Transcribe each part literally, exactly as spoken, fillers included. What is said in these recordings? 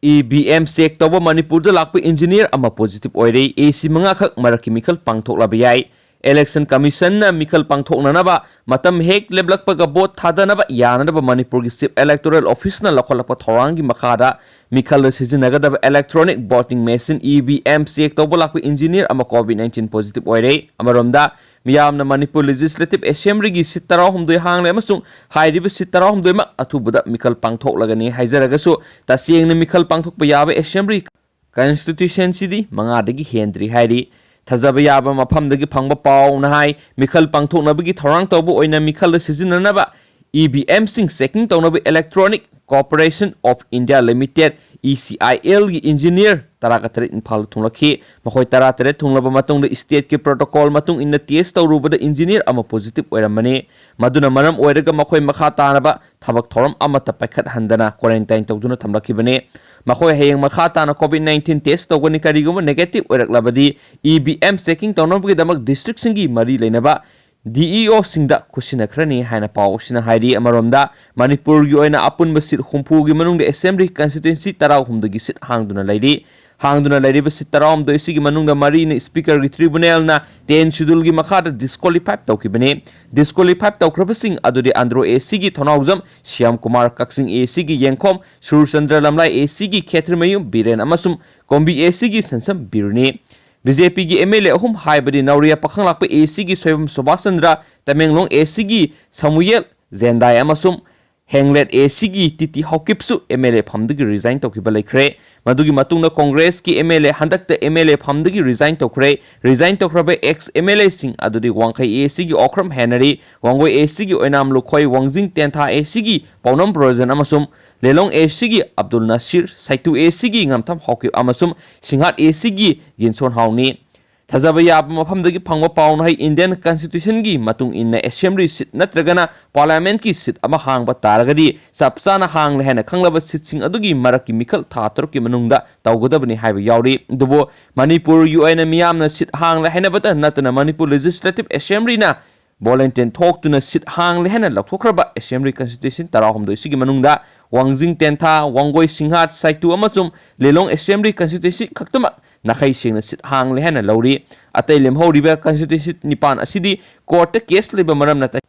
EVM check ꯇꯧꯕ ꯃꯅꯤꯄꯨꯔꯗ ꯂꯥꯛꯄ engineer ꯑꯃ positive ꯑꯣꯏꯔꯦ꯫ AC ꯃꯉꯥꯈꯛ ꯃꯔꯛꯀꯤ ꯃꯤꯈꯜ ꯄꯥꯡꯊꯣꯛꯂꯕ ꯌꯥꯏ꯫ Election Commissionꯅ ꯃꯤꯈꯜ ꯄꯥꯡꯊꯣꯛꯅꯅꯕ ꯃꯇꯝ ꯍꯦꯛ ꯂꯦꯞꯂꯛꯄꯒ vote ꯊꯥꯗꯅꯕ ꯌꯥꯅꯅꯕ ꯃꯅꯤꯄꯨꯔꯒꯤ Chief Electoral Officeꯅ ꯂꯧꯈꯠꯂꯛꯄ ꯊꯧꯔꯥꯡꯒꯤ ꯃꯈꯥꯗ ꯃꯤꯈꯜꯗ ꯁꯤꯖꯤꯟꯅꯒꯗꯕ electronic voting machine EVM check ꯇꯧꯕ ꯂꯥꯛꯄ engineer ꯑꯃ COVID nineteen positive ꯑꯣꯏꯔꯦ꯫ ꯑꯃꯔꯣꯝꯗ, ꯃꯤꯌꯥꯝꯅ ꯃꯅꯤꯄꯨꯔ Legislative Assemblyꯒꯤ seat ꯇꯔꯥꯍꯨꯝꯗꯣꯏ ꯍꯥꯡꯂꯦ ꯑꯃꯁꯨꯡ ꯍꯥꯏꯔꯤꯕ seat ꯇꯔꯥꯍꯨꯝꯗꯣꯏꯃꯛ ꯑꯊꯨꯕꯗ ꯃꯤꯈꯜ ꯄꯥꯡꯊꯣꯛꯂꯒꯅꯤ ꯍꯥꯏꯖꯔꯒꯁꯨ, ꯇꯁꯦꯡꯅ ꯃꯤꯈꯜ ꯄꯥꯡꯊꯣꯛꯄ ꯌꯥꯕ Assembly constituencyꯗꯤ ꯃꯉꯥꯗꯒꯤ ꯍꯦꯟꯗ꯭ꯔꯤ ꯍꯥꯏꯔꯤ꯫ ꯊꯥꯖꯕ ꯌꯥꯕ ꯃꯐꯝꯗꯒꯤ ꯐꯪꯕ ꯄꯥꯎꯅ ꯍꯥꯏ, ꯃꯤꯈꯜ ꯄꯥꯡꯊꯣꯛꯅꯕꯒꯤ ꯊꯧꯔꯥꯡ ꯇꯧꯕ ꯑꯣꯏꯅ ꯃꯤꯈꯜꯗ ꯁꯤꯖꯤꯟꯅꯅꯕ EVMꯁꯤꯡ checking ꯇꯧꯅꯕ Electronic Corporation of India Limited, ECILꯒꯤ engineer ꯇꯔꯥꯒ ꯇꯔꯦꯠ ꯏꯝꯐꯥꯜꯗ ꯊꯨꯡꯂꯛꯈꯤ꯫ ꯃꯈꯣꯏ ꯇꯔꯥ ꯇꯔꯦꯠ ꯊꯨꯡꯂꯕ ꯃꯇꯨꯡꯗ stateꯀꯤ protocol ꯃꯇꯨꯡ ꯏꯟꯅ test ꯇꯧꯔꯨꯕꯗ engineer ꯑꯃ positive ꯑꯣꯏꯔꯝꯕꯅꯤ꯫ ꯃꯗꯨꯅ ꯃꯔꯝ ꯑꯣꯏꯔꯒ ꯃꯈꯣꯏ ꯃꯈꯥ ꯇꯥꯅꯕ ꯊꯕꯛ ꯊꯧꯔꯝ ꯑꯃꯠꯇ ꯄꯥꯏꯈꯠꯍꯟꯗꯅ quarantine ꯇꯧꯗꯨꯅ ꯊꯝꯂꯛꯈꯤꯕꯅꯤ꯫ ꯃꯈꯣꯏ ꯍꯌꯦꯡ ꯃꯈꯥ ꯇꯥꯅ COVID nineteen test ꯇꯧꯒꯅꯤ꯫ ꯀꯔꯤꯒꯨꯝꯕ negative ꯑꯣꯏꯔꯛꯂꯕꯗꯤ EVM checking ꯇꯧꯅꯕꯒꯤꯗꯃꯛ districtꯁꯤꯡꯒꯤ ꯃꯔꯤ ꯂꯩꯅꯕ DEOꯁꯤꯡꯗ ꯈꯨꯠꯁꯤꯟꯅꯈ꯭ꯔꯅꯤ ꯍꯥꯏꯅ ꯄꯥꯎ ꯑꯁꯤꯅ ꯍꯥꯏꯔꯤ꯫ ꯑꯃꯔꯣꯝꯗ, ꯃꯅꯤꯄꯨꯔꯒꯤ ꯑꯣꯏꯅ ꯑꯄꯨꯟꯕ seat ꯍꯨꯝꯐꯨꯒꯤ ꯃꯅꯨꯡꯗ Assembly constituency ꯇꯔꯥꯍꯨꯝꯗꯣꯏꯒꯤ seat ꯍꯥꯡꯗꯨꯅ ꯂꯩꯔꯤ꯫ ꯍꯥꯡꯗꯨꯅ ꯂꯩꯔꯤꯕ seat ꯇꯔꯥꯍꯨꯝꯗꯣꯏ ꯑꯁꯤꯒꯤ ꯃꯅꯨꯡꯗ ꯃꯔꯤꯅ Speakerꯒꯤ tribunalꯅ ten scheduleꯒꯤ ꯃꯈꯥꯗ disqualify ꯇꯧꯈꯤꯕꯅꯤ꯫ Disqualify ꯇꯧꯈ꯭ꯔꯕꯁꯤꯡ ꯑꯗꯨꯗꯤ ꯑꯟꯗ꯭ꯔꯣ ACꯒꯤ ꯊꯧꯅꯥꯎꯖꯝ ꯁ꯭ꯌꯥꯝ ꯀꯨꯃꯥꯔ, ꯀꯛꯆꯤꯡ ACꯒꯤ ꯌꯦꯡꯈꯣꯝ ꯁꯨꯔꯆꯟꯗ꯭ꯔ, ꯂꯝꯂꯥꯏ ACꯒꯤ ꯈꯦꯇ꯭ꯔꯤꯃꯌꯨꯝ ꯕꯤꯔꯦꯟ ꯑꯃꯁꯨꯡ ꯀꯣꯝꯕꯤ ACꯒꯤ ꯁꯟꯁꯝ ꯕꯤꯔꯨꯅꯤ꯫ BJPꯒꯤ MLA ꯑꯍꯨꯝ ꯍꯥꯏꯕꯗꯤ ꯅꯧꯔꯤꯌꯥ ꯄꯥꯈꯪꯂꯥꯛꯄ ACꯒꯤ ꯁꯣꯏꯕꯝ ꯁꯨꯕꯥꯁ ꯆꯟꯗ꯭ꯔ, ꯇꯃꯦꯡꯂꯣꯡ ACꯒꯤ ꯁꯃꯨꯌꯦꯜ ꯖꯦꯟꯗꯥꯏ ꯑꯃꯁꯨꯡ ꯍꯦꯡꯂꯦꯠ ACꯒꯤ ꯇꯤꯇꯤ ꯍꯥꯎꯀꯤꯞꯁꯨ MLA ꯐꯝꯗꯒꯤ resign ꯇꯧꯈꯤꯕ ꯂꯩꯈ꯭ꯔꯦ꯫ ꯃꯗꯨꯒꯤ ꯃꯇꯨꯡꯗ Congressꯀꯤ MLA ꯍꯟꯗꯛꯇ MLA ꯐꯝꯗꯒꯤ resign ꯇꯧꯈ꯭ꯔꯦ꯫ Resign ꯇꯧꯈ꯭ꯔꯕ ex MLAꯁꯤꯡ ꯑꯗꯨꯗꯤ ꯋꯥꯡꯈꯩ ACꯒꯤ ꯑꯣꯀ꯭ꯔꯝ ꯍꯦꯅꯔꯤ, ꯋꯥꯡꯒꯣꯏ ACꯒꯤ ꯑꯣꯏꯅꯥꯝ ꯂꯨꯈꯣꯏ, ꯋꯥꯡꯖꯤꯡ ꯇꯦꯟꯊꯥ ACꯒꯤ ꯄꯥꯎꯅꯝ ꯕ꯭ꯔꯣꯖꯟ ꯑꯃꯁꯨꯡ ꯂꯤꯂꯣꯡ ACꯒꯤ ꯑꯕꯗꯨꯜ ꯅꯁꯤꯔ, ꯁꯥꯏꯇꯨ ACꯒꯤ ꯉꯝꯊꯝ ꯍꯥꯎꯀꯤꯞ ꯑꯃꯁꯨꯡ ꯁꯤꯡꯍꯥꯠ ACꯒꯤ ꯌꯦꯟꯁꯣꯟ ꯍꯥꯎꯅꯤ꯫ ꯊꯥꯖꯕ ꯌꯥꯕ ꯃꯐꯝꯗꯒꯤ ꯐꯪꯕ ꯄꯥꯎꯅ ꯍꯥꯏ, Indian Constitutionꯒꯤ ꯃꯇꯨꯡ ꯏꯟꯅ Assembly seat ꯅꯠꯇ꯭ꯔꯒꯅ Parliamentꯀꯤ seat ꯑꯃ ꯍꯥꯡꯕ ꯇꯥꯔꯒꯗꯤ, ꯆꯞ ꯆꯥꯅ ꯍꯥꯡꯂꯦ ꯍꯥꯏꯅ ꯈꯪꯂꯕ seatꯁꯤꯡ ꯑꯗꯨꯒꯤ ꯃꯔꯛꯀꯤ ꯃꯤꯈꯜ ꯊꯥ ꯇꯔꯨꯛꯀꯤ ꯃꯅꯨꯡꯗ ꯇꯧꯒꯗꯕꯅꯤ ꯍꯥꯏꯕ ꯌꯥꯎꯔꯤ꯫ ꯑꯗꯨꯕꯨ ꯃꯅꯤꯄꯨꯔꯒꯤ ꯑꯣꯏꯅ ꯃꯤꯌꯥꯝꯅ seat ꯍꯥꯡꯂꯦ ꯍꯥꯏꯅꯕꯇ ꯅꯠꯇꯅ ꯃꯅꯤꯄꯨꯔ Legislative Assemblyꯅ volunteer ꯊꯣꯛꯇꯨꯅ seat ꯍꯥꯡꯂꯦ ꯍꯥꯏꯅ ꯂꯧꯊꯣꯛꯈ꯭ꯔꯕ Assembly constituency ꯇꯔꯥꯍꯨꯝꯗꯣꯏꯁꯤꯒꯤ ꯃꯅꯨꯡꯗ ꯋꯥꯡꯖꯤꯡ ꯇꯦꯟꯊꯥ, ꯋꯥꯡꯒꯣꯏ ꯁꯤꯡꯍꯥꯠ, ꯁꯥꯏꯇꯨ ꯑꯃꯁꯨꯡ ꯂꯤꯂꯣꯡ assembly constituency ꯈꯛꯇꯃꯛ ꯅꯥꯈꯩ ꯁꯦꯡꯅ seat ꯍꯥꯡꯂꯦ ꯍꯥꯏꯅ ꯂꯧꯔꯤ꯫ ꯑꯇꯩ ꯂꯦꯝꯍꯧꯔꯤꯕ constituency ꯅꯤꯄꯥꯟ ꯑꯁꯤꯗꯤ courtꯇ case ꯂꯩꯕ ꯃꯔꯝꯅ ꯇ-,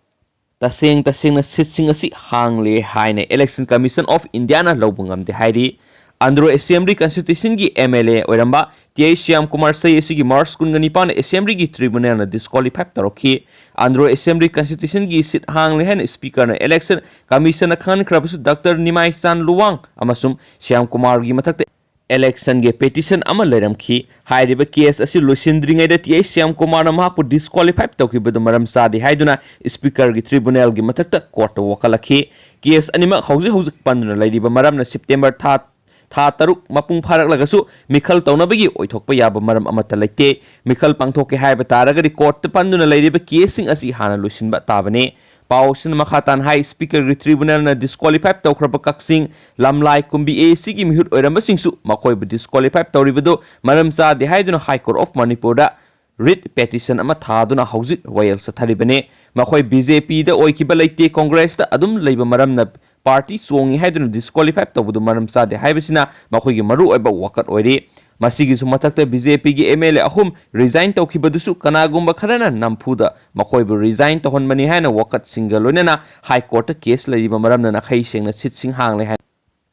ꯇꯁꯦꯡ ꯇꯁꯦꯡꯅ seatꯁꯤꯡ ꯑꯁꯤ ꯍꯥꯡꯂꯦ ꯍꯥꯏꯅ Election Commission of Indiaꯅ ꯂꯧꯕ ꯉꯝꯗꯦ ꯍꯥꯏꯔꯤ꯫ ꯑꯟꯗ꯭ꯔꯣ assembly constituencyꯒꯤ MLA ꯑꯣꯏꯔꯝꯕ ꯇꯤ ꯑꯩꯆ ꯁ꯭ꯌꯥꯝ ꯀꯨꯃꯥꯔ ꯁꯩ ꯑꯁꯤꯒꯤ March ꯀꯨꯟꯒ ꯅꯤꯄꯥꯟꯗ assemblyꯒꯤ tribunalꯅ disqualify ꯇꯧꯔꯛꯈꯤ꯫ ꯑꯟꯗ꯭ꯔꯣ assembly constituencyꯒꯤ seat ꯍꯥꯡꯂꯦ ꯍꯥꯏꯅ Speakerꯅ Election Commissionꯅ ꯈꯪꯍꯟꯈ꯭ꯔꯕꯁꯨ Doctor ꯅꯤꯃꯥꯏꯆꯥꯟ ꯂꯨꯋꯥꯡ ꯑꯃꯁꯨꯡ ꯁ꯭ꯌꯥꯝ ꯀꯨꯃꯥꯔꯒꯤ ꯃꯊꯛꯇ electionꯒꯤ petition ꯑꯃ ꯂꯩꯔꯝꯈꯤ꯫ ꯍꯥꯏꯔꯤꯕ case ꯑꯁꯤ ꯂꯣꯏꯁꯤꯟꯗ꯭ꯔꯤꯉꯩꯗ ꯇꯤ ꯑꯩꯆ ꯁ꯭ꯌꯥꯝ ꯀꯨꯃꯥꯔꯅ ꯃꯍꯥꯛꯄꯨ disqualify ꯇꯧꯈꯤꯕꯗꯨ ꯃꯔꯝ ꯆꯥꯗꯦ ꯍꯥꯏꯗꯨꯅ Speakerꯒꯤ tribunalꯒꯤ ꯃꯊꯛꯇ courtꯇ ꯋꯥꯀꯠꯂꯛꯈꯤ꯫ Case ꯑꯅꯤꯃꯛ ꯍꯧꯖꯤꯛ ꯍꯧꯖꯤꯛ ꯄꯟꯗꯨꯅ ꯂꯩꯔꯤꯕ ꯃꯔꯝꯅ September ꯊꯥ, ꯊꯥ ꯇꯔꯨꯛ ꯃꯄꯨꯡ ꯐꯥꯔꯛꯂꯒꯁꯨ ꯃꯤꯈꯜ ꯇꯧꯅꯕꯒꯤ ꯑꯣꯏꯊꯣꯛꯄ ꯌꯥꯕ ꯃꯔꯝ ꯑꯃꯠꯇ ꯂꯩꯇꯦ꯫ ꯃꯤꯈꯜ ꯄꯥꯡꯊꯣꯛꯀꯦ ꯍꯥꯏꯕ ꯇꯥꯔꯒꯗꯤ courtꯇ ꯄꯟꯗꯨꯅ ꯂꯩꯔꯤꯕ caseꯁꯤꯡ ꯑꯁꯤ ꯍꯥꯟꯅ ꯂꯣꯏꯁꯤꯟꯕ ꯇꯥꯕꯅꯤ꯫ ꯄꯥꯎꯁꯤꯅ ꯃꯈꯥ ꯇꯥꯅ ꯍꯥꯏ, Speakerꯒꯤ tribunalꯅ disqualify ꯇꯧꯈ꯭ꯔꯕ ꯀꯛꯆꯤꯡ, ꯂꯝꯂꯥꯏ, ꯀꯨꯝꯕꯤ ACꯒꯤ ꯃꯤꯍꯨꯠ ꯑꯣꯏꯔꯝꯕꯁꯤꯡꯁꯨ ꯃꯈꯣꯏꯕꯨ disqualify ꯇꯧꯔꯤꯕꯗꯨ ꯃꯔꯝ ꯆꯥꯗꯦ ꯍꯥꯏꯗꯨꯅ High Court of Manipurꯗ writ petition ꯑꯃ ꯊꯥꯗꯨꯅ ꯍꯧꯖꯤꯛ ꯋꯥꯌꯦꯜ ꯆꯠꯊꯔꯤꯕꯅꯤ꯫ ꯃꯈꯣꯏ BJPꯗ ꯑꯣꯏꯈꯤꯕ ꯂꯩꯇꯦ, Congressꯇ ꯑꯗꯨꯝ ꯂꯩꯕ ꯃꯔꯝꯅ party ꯆꯣꯡꯉꯤ ꯍꯥꯏꯗꯨꯅ disqualify ꯇꯧꯕꯗꯨ ꯃꯔꯝ ꯆꯥꯗꯦ ꯍꯥꯏꯕꯁꯤꯅ ꯃꯈꯣꯏꯒꯤ ꯃꯔꯨꯑꯣꯏꯕ ꯋꯥꯀꯠ ꯑꯣꯏꯔꯤ꯫ ꯃꯁꯤꯒꯤꯁꯨ ꯃꯊꯛꯇ BJPꯒꯤ MLA ꯑꯍꯨꯝ resign ꯇꯧꯈꯤꯕꯗꯨꯁꯨ ꯀꯅꯥꯒꯨꯝꯕ ꯈꯔꯅ ꯅꯝꯐꯨꯗ ꯃꯈꯣꯏꯕꯨ resign ꯇꯧꯍꯟꯕꯅꯤ ꯍꯥꯏꯅ ꯋꯥꯀꯠꯁꯤꯡꯒ ꯂꯣꯏꯅꯅ High Courtꯇ case ꯂꯩꯔꯤꯕ ꯃꯔꯝꯅ ꯅꯥꯈꯩ ꯁꯦꯡꯅ seatꯁꯤꯡ ꯍꯥꯡꯂꯦ ꯍꯥꯏꯅ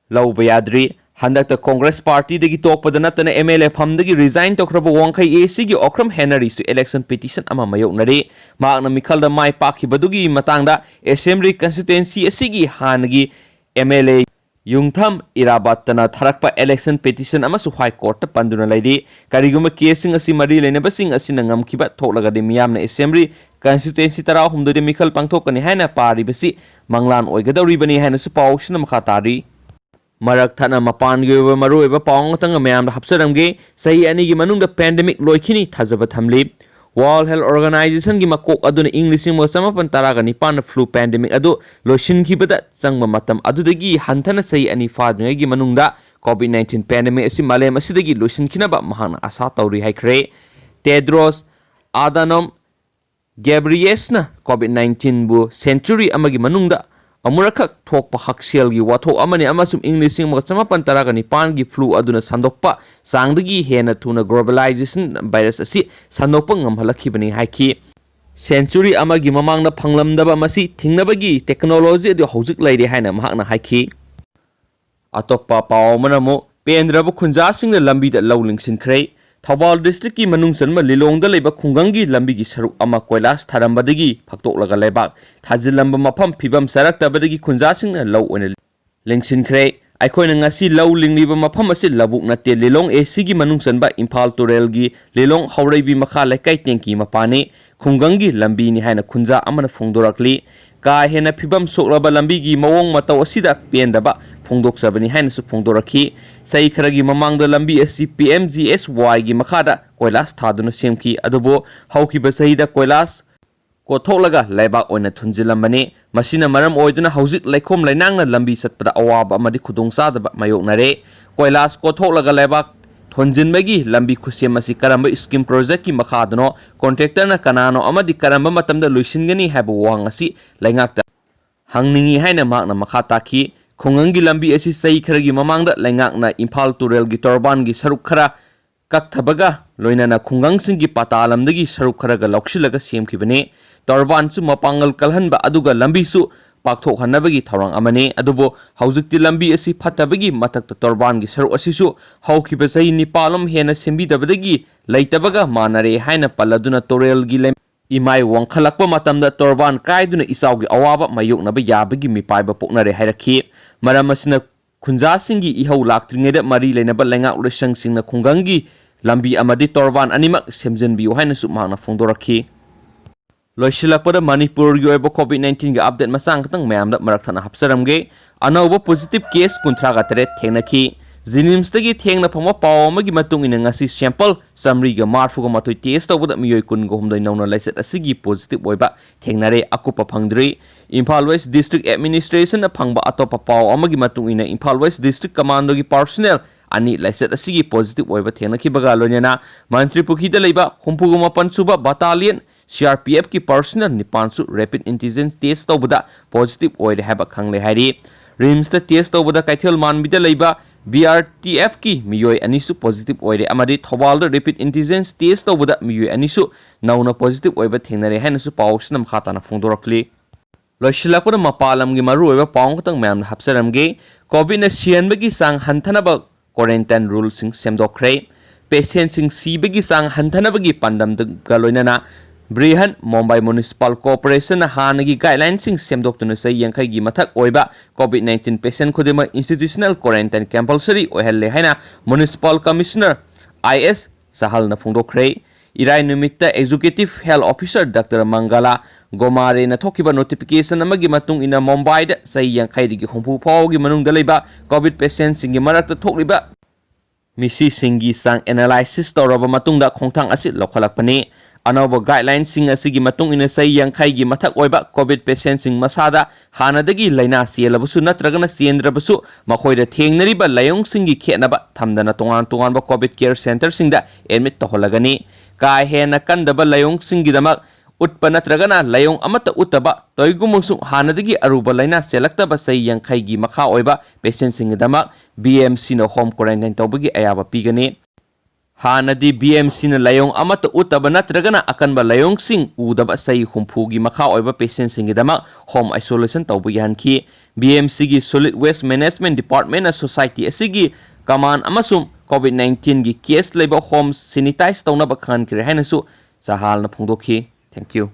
ꯂꯧꯕ ꯌꯥꯗ꯭ꯔꯤ꯫ ꯍꯟꯗꯛꯇ Congress partyꯗꯒꯤ ꯇꯣꯛꯄꯗ ꯅꯠꯇꯅ MLA ꯐꯝꯗꯒꯤ resign ꯇꯧꯈ꯭ꯔꯕ ꯋꯥꯡꯈꯩ ACꯒꯤ ꯑꯣꯀ꯭ꯔꯝ ꯍꯦꯅꯔꯤꯁꯨ election petition ꯑꯃ ꯃꯥꯌꯣꯛꯅꯔꯤ꯫ ꯃꯍꯥꯛꯅ ꯃꯤꯈꯜꯗ ꯃꯥꯏ ꯄꯥꯛꯈꯤꯕꯗꯨꯒꯤ ꯃꯇꯥꯡꯗ assembly constituency ꯑꯁꯤꯒꯤ ꯍꯥꯟꯅꯒꯤ MLA ꯌꯨꯝꯊꯝ ꯏꯔꯥꯕꯠꯇꯅ ꯊꯥꯔꯛꯄ election petition ꯑꯃꯁꯨ High Courtꯇ ꯄꯟꯗꯨꯅ ꯂꯩꯔꯤ꯫ ꯀꯔꯤꯒꯨꯝꯕ caseꯁꯤꯡ ꯑꯁꯤ ꯃꯔꯤ ꯂꯩꯅꯕꯁꯤꯡ ꯑꯁꯤꯅ ꯉꯝꯈꯤꯕ ꯊꯣꯛꯂꯒꯗꯤ ꯃꯤꯌꯥꯝꯅ assembly constituency ꯇꯔꯥꯍꯨꯝꯗꯣꯏꯗ ꯃꯤꯈꯜ ꯄꯥꯡꯊꯣꯛꯀꯅꯤ ꯍꯥꯏꯅ ꯄꯥꯔꯤꯕꯁꯤ ꯃꯪꯂꯥꯟ ꯑꯣꯏꯒꯗꯧꯔꯤꯕꯅꯤ ꯍꯥꯏꯅꯁꯨ ꯄꯥꯎꯁꯤꯅ ꯃꯈꯥ ꯇꯥꯔꯤ꯫ ꯃꯔꯛ ꯊꯠꯅ ꯃꯄꯥꯟꯒꯤ ꯑꯣꯏꯕ ꯃꯔꯨꯑꯣꯏꯕ ꯄꯥꯎ ꯑꯃꯇꯪꯒ ꯃꯌꯥꯝꯗ ꯍꯥꯞꯆꯔꯝꯒꯦ꯫ ꯆꯍꯤ ꯑꯅꯤꯒꯤ ꯃꯅꯨꯡꯗ pandemic ꯂꯣꯏꯈꯤꯅꯤ ꯊꯥꯖꯕ ꯊꯝꯂꯤ꯫ World Health Organizationꯒꯤ ꯃꯀꯣꯛ ꯑꯗꯨꯅ ꯏꯪ ꯂꯤꯁꯤꯡ ꯑꯃꯒ ꯆꯃꯥꯄꯟ ꯇꯔꯥꯒ ꯅꯤꯄꯥꯟꯗ flu pandemic ꯑꯗꯨ ꯂꯣꯏꯁꯤꯟꯈꯤꯕꯗ ꯆꯪꯕ ꯃꯇꯝ ꯑꯗꯨꯗꯒꯤ ꯍꯟꯊꯅ ꯆꯍꯤ ꯑꯅꯤ ꯐꯥꯗ꯭ꯔꯤꯉꯩꯒꯤ ꯃꯅꯨꯡꯗ COVID nineteen pandemic ꯑꯁꯤ ꯃꯥꯂꯦꯝ ꯑꯁꯤꯗꯒꯤ ꯂꯣꯏꯁꯤꯟꯈꯤꯅꯕ ꯃꯍꯥꯛꯅ ꯑꯥꯁꯥ ꯇꯧꯔꯤ ꯍꯥꯏꯈ꯭ꯔꯦ꯫ Tedros Adhanom Ghebreyesusꯅ COVID nineteenꯕꯨ century ꯑꯃꯒꯤ ꯃꯅꯨꯡꯗ ꯑꯃꯨꯔꯛꯈꯛ ꯊꯣꯛꯄ ꯍꯛꯁꯦꯜꯒꯤ ꯋꯥꯊꯣꯛ ꯑꯃꯅꯤ ꯑꯃꯁꯨꯡ ꯏꯪ ꯂꯤꯁꯤꯡ ꯑꯃꯒ ꯆꯃꯥꯄꯟ ꯇꯔꯥꯒ ꯅꯤꯄꯥꯟꯒꯤ flu ꯑꯗꯨꯅ ꯁꯟꯗꯣꯛꯄ ꯆꯥꯡꯗꯒꯤ ꯍꯦꯟꯅ ꯊꯨꯅ globalization virus ꯑꯁꯤ ꯁꯟꯗꯣꯛꯄ ꯉꯝꯍꯜꯂꯛꯈꯤꯕꯅꯤ ꯍꯥꯏꯈꯤ꯫ Century ꯑꯃꯒꯤ ꯃꯃꯥꯡꯗ ꯐꯪꯂꯝꯗꯕ ꯃꯁꯤ ꯊꯤꯡꯅꯕꯒꯤ technology ꯑꯗꯨ ꯍꯧꯖꯤꯛ ꯂꯩꯔꯦ ꯍꯥꯏꯅ ꯃꯍꯥꯛꯅ ꯍꯥꯏꯈꯤ꯫ ꯑꯇꯣꯞꯄ ꯄꯥꯎ ꯑꯃꯅ ꯑꯃꯨꯛ ꯄꯦꯟꯗ꯭ꯔꯕ ꯈꯨꯟꯖꯥꯁꯤꯡꯅ ꯂꯝꯕꯤꯗ ꯂꯧ ꯂꯤꯡꯁꯤꯟꯈ꯭ꯔꯦ꯫ ꯊꯧꯕꯥꯜ districtꯀꯤ ꯃꯅꯨꯡ ꯆꯟꯕ ꯂꯤꯂꯣꯡꯗ ꯂꯩꯕ ꯈꯨꯡꯒꯪꯒꯤ ꯂꯝꯕꯤꯒꯤ ꯁꯔꯨꯛ ꯑꯃ ꯀꯣꯏꯂꯥꯁ ꯊꯥꯔꯝꯕꯗꯒꯤ ꯐꯛꯇꯣꯛꯂꯒ ꯂꯩꯕꯥꯛ ꯊꯥꯖꯤꯜꯂꯝꯕ ꯃꯐꯝ ꯐꯤꯕꯝ ꯆꯥꯔꯛꯇꯕꯗꯒꯤ ꯈꯨꯟꯖꯥꯁꯤꯡꯅ ꯂꯧ ꯑꯣꯏꯅ ꯂꯤꯡꯁꯤꯟꯈ꯭ꯔꯦ꯫ ꯑꯩꯈꯣꯏꯅ ꯉꯁꯤ ꯂꯧ ꯂꯤꯡꯂꯤꯕ ꯃꯐꯝ ꯑꯁꯤ ꯂꯧꯕꯨꯛ ꯅꯠꯇꯦ, ꯂꯤꯂꯣꯡ ACꯒꯤ ꯃꯅꯨꯡ ꯆꯟꯕ ꯏꯝꯐꯥꯜ ꯇꯨꯔꯦꯜꯒꯤ ꯂꯤꯂꯣꯡ ꯍꯧꯔꯩꯕꯤ ꯃꯈꯥ ꯂꯩꯀꯥꯏ ꯇꯦꯡꯀꯤ ꯃꯄꯥꯅꯤ, ꯈꯨꯡꯒꯪꯒꯤ ꯂꯝꯕꯤꯅꯤ ꯍꯥꯏꯅ ꯈꯨꯟꯖꯥ ꯑꯃꯅ ꯐꯣꯡꯗꯣꯔꯛꯂꯤ꯫ ꯀꯥ ꯍꯦꯟꯅ ꯐꯤꯕꯝ ꯁꯣꯛꯂꯕ ꯂꯝꯕꯤꯒꯤ ꯃꯑꯣꯡ ꯃꯇꯧ ꯑꯁꯤꯗ ꯄꯦꯟꯗꯕ ꯐꯣꯡꯗꯣꯛꯆꯕꯅꯤ ꯍꯥꯏꯅꯁꯨ ꯐꯣꯡꯗꯣꯔꯛꯈꯤ꯫ ꯆꯍꯤ ꯈꯔꯒꯤ ꯃꯃꯥꯡꯗ ꯂꯝꯕꯤ ꯑꯁꯤ PMGSYꯒꯤ ꯃꯈꯥꯗ ꯀꯣꯏꯂꯥꯁ ꯊꯥꯗꯨꯅ ꯁꯦꯝꯈꯤ, ꯑꯗꯨꯕꯨ ꯍꯧꯈꯤꯕ ꯆꯍꯤꯗ ꯀꯣꯏꯂꯥꯁ ꯀꯣꯊꯣꯛꯂꯒ ꯂꯩꯕꯥꯛ ꯑꯣꯏꯅ ꯊꯨꯟꯖꯤꯜꯂꯝꯕꯅꯤ꯫ ꯃꯁꯤꯅ ꯃꯔꯝ ꯑꯣꯏꯗꯨꯅ ꯍꯧꯖꯤꯛ ꯂꯩꯈꯣꯝ ꯂꯩꯅꯥꯡꯅ ꯂꯝꯕꯤ ꯆꯠꯄꯗ ꯑꯋꯥꯕ ꯑꯃꯗꯤ ꯈꯨꯗꯣꯡꯆꯥꯗꯕ ꯃꯥꯌꯣꯛꯅꯔꯦ꯫ ꯀꯣꯏꯂꯥꯁ ꯀꯣꯊꯣꯛꯂꯒ ꯂꯩꯕꯥꯛ ꯊꯣꯟꯖꯤꯟꯕꯒꯤ ꯂꯝꯕꯤ ꯈꯨꯠꯁꯦꯝ ꯑꯁꯤ ꯀꯔꯝꯕ scheme projectꯀꯤ ꯃꯈꯥꯗꯅꯣ, contractorꯅ ꯀꯅꯥꯅꯣ ꯑꯃꯗꯤ ꯀꯔꯝꯕ ꯃꯇꯝꯗ ꯂꯣꯏꯁꯤꯟꯒꯅꯤ ꯍꯥꯏꯕ ꯋꯥꯍꯪ ꯑꯁꯤ ꯂꯩꯉꯥꯛꯇ ꯍꯪꯅꯤꯡꯏ ꯍꯥꯏꯅ ꯃꯍꯥꯛꯅ ꯃꯈꯥ ꯇꯥꯈꯤ꯫ ꯈꯨꯡꯒꯪꯒꯤ ꯂꯝꯕꯤ ꯑꯁꯤ ꯆꯍꯤ ꯈꯔꯒꯤ ꯃꯃꯥꯡꯗ ꯂꯩꯉꯥꯛꯅ ꯏꯝꯐꯥꯜ ꯇꯨꯔꯦꯜꯒꯤ ꯇꯣꯔꯕꯥꯟꯒꯤ ꯁꯔꯨꯛ ꯈꯔ ꯀꯛꯊꯕꯒ ꯂꯣꯏꯅꯅ ꯈꯨꯡꯒꯪꯁꯤꯡꯒꯤ ꯄꯇꯥ ꯂꯝꯗꯒꯤ ꯁꯔꯨꯛ ꯈꯔꯒ ꯂꯧꯁꯤꯜꯂꯒ ꯁꯦꯝꯈꯤꯕꯅꯤ꯫ ꯇꯣꯔꯕꯥꯟꯁꯨ ꯃꯄꯥꯡꯒꯜ ꯀꯜꯍꯟꯕ ꯑꯗꯨꯒ ꯂꯝꯕꯤꯁꯨ ꯄꯥꯛꯊꯣꯛꯍꯟꯅꯕꯒꯤ ꯊꯧꯔꯥꯡ ꯑꯃꯅꯤ꯫ ꯑꯗꯨꯕꯨ ꯍꯧꯖꯤꯛꯇꯤ ꯂꯝꯕꯤ ꯑꯁꯤ ꯐꯠꯇꯕꯒꯤ ꯃꯊꯛꯇ ꯇꯣꯔꯕꯥꯟꯒꯤ ꯁꯔꯨꯛ ꯑꯁꯤꯁꯨ ꯍꯧꯈꯤꯕ ꯆꯍꯤ ꯅꯤꯄꯥꯜꯂꯣꯝ ꯍꯦꯟꯅ ꯁꯦꯝꯕꯤꯗꯕꯗꯒꯤ ꯂꯩꯇꯕꯒ ꯃꯥꯟꯅꯔꯦ ꯍꯥꯏꯅ ꯄꯜꯂꯗꯨꯅ ꯇꯨꯔꯦꯜꯒꯤ ꯂꯩ-, ꯏꯃꯥꯏ ꯋꯥꯡꯈꯠꯂꯛꯄ ꯃꯇꯝꯗ ꯇꯣꯔꯕꯥꯟ ꯀꯥꯏꯗꯨꯅ ꯏꯆꯥꯎꯒꯤ ꯑꯋꯥꯕ ꯃꯥꯌꯣꯛꯅꯕ ꯌꯥꯕꯒꯤ ꯃꯤꯄꯥꯏꯕ ꯄꯣꯛꯅꯔꯦ ꯍꯥꯏꯔꯛꯈꯤ꯫ ꯃꯔꯝ ꯑꯁꯤꯅ ꯈꯨꯟꯖꯥꯁꯤꯡꯒꯤ ꯏꯍꯧ ꯂꯥꯛꯇ꯭ꯔꯤꯉꯩꯗ ꯃꯔꯤ ꯂꯩꯅꯕ ꯂꯩꯉꯥꯛ ꯂꯣꯏꯁꯪꯁꯤꯡꯅ ꯈꯨꯡꯒꯪꯒꯤ ꯂꯝꯕꯤ ꯑꯃꯗꯤ ꯇꯣꯔꯕꯥꯟ ꯑꯅꯤꯃꯛ ꯁꯦꯝꯖꯤꯟꯕꯤꯌꯨ ꯍꯥꯏꯅꯁꯨ ꯃꯍꯥꯛꯅ ꯐꯣꯡꯗꯣꯔꯛꯈꯤ꯫ ꯂꯣꯏꯁꯤꯜꯂꯛꯄꯗ ꯃꯅꯤꯄꯨꯔꯒꯤ ꯑꯣꯏꯕ COVID nineteenꯒꯤ update ꯃꯆꯥ ꯈꯛꯇꯪ ꯃꯌꯥꯝꯗ ꯃꯔꯛ ꯊꯠꯅ ꯍꯥꯞꯆꯔꯝꯒꯦ꯫ ꯑꯅꯧꯕ positive case ꯀꯨꯟꯊ꯭ꯔꯥꯒ ꯇꯔꯦꯠ ꯊꯦꯡꯅꯈꯤ꯫ JNIMSꯇꯒꯤ ꯊꯦꯡꯅ ꯐꯪꯕ ꯄꯥꯎ ꯑꯃꯒꯤ ꯃꯇꯨꯡ ꯏꯟꯅ ꯉꯁꯤ sample ꯆꯥꯃꯔꯤꯒ ꯃꯔꯤꯐꯨꯒ ꯃꯥꯊꯣꯏ test ꯇꯧꯕꯗ ꯃꯤꯑꯣꯏ ꯀꯨꯟꯒ ꯍꯨꯝꯗꯣꯏ ꯅꯧꯅ ꯂꯥꯏꯆꯠ ꯑꯁꯤꯒꯤ positive ꯑꯣꯏꯕ ꯊꯦꯡꯅꯔꯦ꯫ ꯑꯀꯨꯞꯄ ꯐꯪꯗ꯭ꯔꯤ꯫ ꯏꯝꯐꯥꯜ West District Administrationꯅ ꯐꯪꯕ ꯑꯇꯣꯞꯄ ꯄꯥꯎ ꯑꯃꯒꯤ ꯃꯇꯨꯡ ꯏꯟꯅ ꯏꯝꯐꯥꯜ West District Commandꯒꯤ personnel ꯑꯅꯤ ꯂꯥꯏꯆꯠ ꯑꯁꯤꯒꯤ positive ꯑꯣꯏꯕ ꯊꯦꯡꯅꯈꯤꯕꯒ ꯂꯣꯏꯅꯅ ꯃꯟꯇ꯭ꯔꯤ ꯄꯨꯈ꯭ꯔꯤꯗ ꯂꯩꯕ ꯍꯨꯝꯐꯨꯒ ꯃꯥꯄꯟ ꯁꯨꯕ battalion CRPFꯀꯤ personnel ꯅꯤꯄꯥꯟꯁꯨ rapid antigen test ꯇꯧꯕꯗ positive ꯑꯣꯏꯔꯦ ꯍꯥꯏꯕ ꯈꯪꯂꯦ ꯍꯥꯏꯔꯤ꯫ RIMSꯇ test ꯇꯧꯕꯗ ꯀꯩꯊꯦꯜ ꯃꯥꯟꯕꯤꯗ ꯂꯩꯕ BRTFꯀꯤ ꯃꯤꯑꯣꯏ ꯑꯅꯤꯁꯨ positive ꯑꯣꯏꯔꯦ ꯑꯃꯗꯤ ꯊꯧꯕꯥꯜꯗ rapid antigen test ꯇꯧꯕꯗ ꯃꯤꯑꯣꯏ ꯑꯅꯤꯁꯨ ꯅꯧꯅ positive ꯑꯣꯏꯕ ꯊꯦꯡꯅꯔꯦ ꯍꯥꯏꯅꯁꯨ ꯄꯥꯎꯁꯤꯅ ꯃꯈꯥ ꯇꯥꯅ ꯐꯣꯡꯗꯣꯔꯛꯂꯤ꯫ ꯂꯣꯏꯁꯤꯜꯂꯛꯄꯗ ꯃꯄꯥꯟ ꯂꯝꯒꯤ ꯃꯔꯨꯑꯣꯏꯕ ꯄꯥꯎ ꯑꯃꯈꯛꯇꯪ ꯃꯌꯥꯝꯅ ꯍꯥꯞꯆꯔꯝꯒꯦ꯫ COVIDꯅ ꯁꯤꯍꯟꯕꯒꯤ ꯆꯥꯡ ꯍꯟꯊꯅꯕ quarantine ruleꯁꯤꯡ ꯁꯦꯝꯗꯣꯛꯈ꯭ꯔꯦ꯫ Patientꯁꯤꯡ ꯁꯤꯕꯒꯤ ꯆꯥꯡ ꯍꯟꯊꯅꯕꯒꯤ ꯄꯥꯟꯗꯝꯒ ꯂꯣꯏꯅꯅ ꯕ꯭ꯔꯤꯍꯟ ꯃꯨꯝꯕꯥꯏ Municipal Corporationꯅ ꯍꯥꯟꯅꯒꯤ guidelineꯁꯤꯡ ꯁꯦꯝꯗꯣꯛꯇꯨꯅ ꯆꯍꯤ ꯌꯥꯡꯈꯩꯒꯤ ꯃꯊꯛ ꯑꯣꯏꯕ COVID nineteen patient ꯈꯨꯗꯤꯡꯃꯛ institutional quarantine compulsory ꯑꯣꯏꯍꯜꯂꯦ ꯍꯥꯏꯅ Municipal Commissioner I S ꯁꯍꯜꯅ ꯐꯣꯡꯗꯣꯛꯈ꯭ꯔꯦ꯫ ꯏꯔꯥꯏ ꯅꯨꯃꯤꯠꯇ Executive Health Officer Doctor ꯃꯪꯒꯂꯥ ꯒꯣꯃꯥꯔꯦꯅ ꯊꯣꯛꯈꯤꯕ notification ꯑꯃꯒꯤ ꯃꯇꯨꯡ ꯏꯟꯅ ꯃꯨꯝꯕꯥꯏꯗ ꯆꯍꯤ ꯌꯥꯡꯈꯩꯗꯒꯤ ꯍꯨꯝꯐꯨ ꯐꯥꯎꯕꯒꯤ ꯃꯅꯨꯡꯗ ꯂꯩꯕ COVID patientꯁꯤꯡꯒꯤ ꯃꯔꯛꯇ ꯊꯣꯛꯂꯤꯕ ꯃꯤꯁꯤꯁꯤꯡꯒꯤ ꯆꯥꯡ analysis ꯇꯧꯔꯕ ꯃꯇꯨꯡꯗ ꯈꯣꯡꯊꯥꯡ ꯑꯁꯤ ꯂꯧꯈꯠꯂꯛꯄꯅꯤ꯫ ꯑꯅꯧꯕ guidelineꯁꯤꯡ ꯑꯁꯤꯒꯤ ꯃꯇꯨꯡ ꯏꯟꯅ ꯆꯍꯤ ꯌꯥꯡꯈꯩꯒꯤ ꯃꯊꯛ ꯑꯣꯏꯕ COVID patientꯁꯤꯡ ꯃꯁꯥꯗ ꯍꯥꯟꯅꯗꯒꯤ ꯂꯥꯏꯅꯥ ꯆꯦꯜꯂꯕꯁꯨ ꯅꯠꯇ꯭ꯔꯒꯅ ꯆꯦꯟꯗ꯭ꯔꯕꯁꯨ ꯃꯈꯣꯏꯗ ꯊꯦꯡꯅꯔꯤꯕ ꯂꯥꯏꯑꯣꯡꯁꯤꯡꯒꯤ ꯈꯦꯠꯅꯕ ꯊꯝꯗꯅ ꯇꯣꯉꯥꯟ ꯇꯣꯉꯥꯟꯕ COVID care centreꯁꯤꯡꯗ admit ꯇꯧꯍꯜꯂꯒꯅꯤ꯫ ꯀꯥ ꯍꯦꯟꯅ ꯀꯟꯗꯕ ꯂꯥꯏꯑꯣꯡꯁꯤꯡꯒꯤꯗꯃꯛ ꯎꯠꯄ ꯅꯠꯇ꯭ꯔꯒꯅ ꯂꯥꯏꯑꯣꯡ ꯑꯃꯠꯇ ꯎꯠꯇꯕ, ꯀꯔꯤꯒꯨꯝꯕꯁꯨ ꯍꯥꯟꯅꯗꯒꯤ ꯑꯔꯨꯕ ꯂꯥꯏꯅꯥ ꯆꯦꯜꯂꯛꯇꯕ ꯆꯍꯤ ꯌꯥꯡꯈꯩꯒꯤ ꯃꯈꯥ ꯑꯣꯏꯕ patientꯁꯤꯡꯒꯤꯗꯃꯛ BMCꯅ home quarantine ꯇꯧꯕꯒꯤ ꯑꯌꯥꯕ ꯄꯤꯒꯅꯤ꯫ ꯍꯥꯟꯅꯗꯤ BMCꯅ ꯂꯥꯏꯑꯣꯡ ꯑꯃꯠꯇ ꯎꯠꯇꯕ ꯅꯠꯇ꯭ꯔꯒꯅ ꯑꯀꯟꯕ ꯂꯥꯏꯑꯣꯡꯁꯤꯡ ꯎꯗꯕ ꯆꯍꯤ ꯍꯨꯝꯐꯨꯒꯤ ꯃꯈꯥ ꯑꯣꯏꯕ patientꯁꯤꯡꯒꯤꯗꯃꯛ home isolation ꯇꯧꯕ ꯌꯥꯍꯟꯈꯤ꯫ BMCꯒꯤ Solid Waste Management Departmentꯅ society ꯑꯁꯤꯒꯤ common ꯑꯃꯁꯨꯡ COVID nineteenꯒꯤ case ꯂꯩꯕ home sanitize ꯇꯧꯅꯕ ꯈꯪꯍꯟꯈ꯭ꯔꯦ ꯍꯥꯏꯅꯁꯨ ꯆꯍꯥꯜꯅ ꯐꯣꯡꯗꯣꯛꯈꯤ꯫ Thank you꯫